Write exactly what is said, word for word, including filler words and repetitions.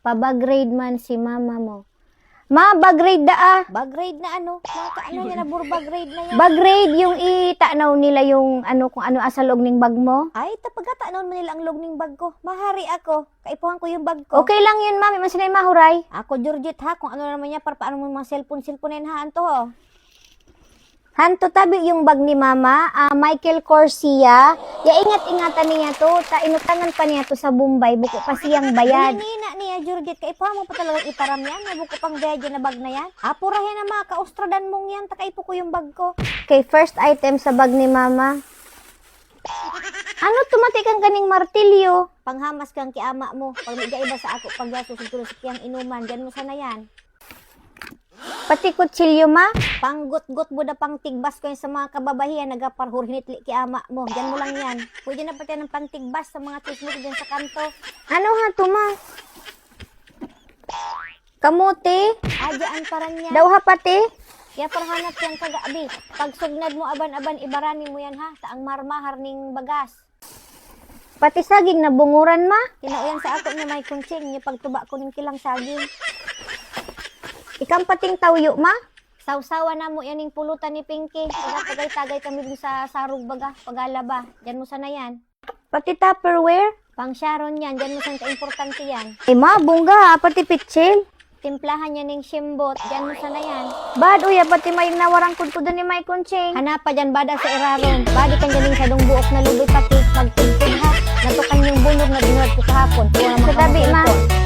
Pabag raid man si mama mo. Ma, bag raid da ah. Bag raid na ano? Maka, ano niya na, buro bag raid na yan. Bag raid yung itanaw nila yung ano, kung ano sa log ning bag mo. Ay, tapagkatanaw man nila ang log ning bag ko. Mahari ako. Kaipuhan ko yung bag ko. Okay lang yun, mami. Masinay mahuray. Ako, Georgette, ha? Kung ano naman niya, para paano mo mga cellphone, cellphone na yun, ha? Anto, ho? Hanto tabi yung bag ni mama, ah, Michael Kors siya. Ya, ingat-ingatan niya to. Ta, inutangan pa niya to sa Bombay. Buko pa siyang bayad. Nina niya, Georgette, kaipuhan mo pa talagang itaram yan. May buko pang bayad yan na bag na yan. Apurahin na mga kaustradan mong yan. Ta, kaipo ko yung bag ko. Okay, first item sa bag ni mama. Ano, tumati kang kaning martilyo? Panghamas kang kiama mo. Pag may iba sa ako, pag yaso, siguro sa kiyang inuman. Diyan mo sana yan. Pati kutsilyo, ma? Panggutgot mo na pangtigbas ko yun sa mga kababahian, nagaparhurhinitli ki ama mo. Diyan mo lang yan. Pwede na pati ng pantigbas sa mga chismoso dyan sa kanto. Ano ha to, ma? Kamote? Ah, dyan pa rin yan. Daw ha pati? Kaya parhanap yan kagabi. Pag sugnad mo, aban-aban, ibarani mo yan ha. Sa ang marmahar ning bagas. Pati saging nabunguran, ma? Kinauyan sa ako ni May Kunching, yung pagtuba ko ning kilang saging. Ikang pating tawyo, ma? Sawsawan na mo yan yung pulutan ni Pinky. Pagkatagay-tagay kami dun sa sarog baga, pagalaba. Diyan mo sana yan. Pati Tupperware? Pang Sharon yan. Diyan mo sana ka-importante yan. Eh, ma, bongga ha. Pati pitsil. Timplahan niya ning shimbot. Diyan mo sana yan. Bad, uya, pati mayong nawarang kudkudan ni May Kunching. Hanapa diyan, bada sa irarom. Badi kan diyan sa dong buok na lubi pati magtigpon ha. Natukan yung bunor na binuhat ko kahapon. Kuha naman Sa tabi, kami ma. Cellphone.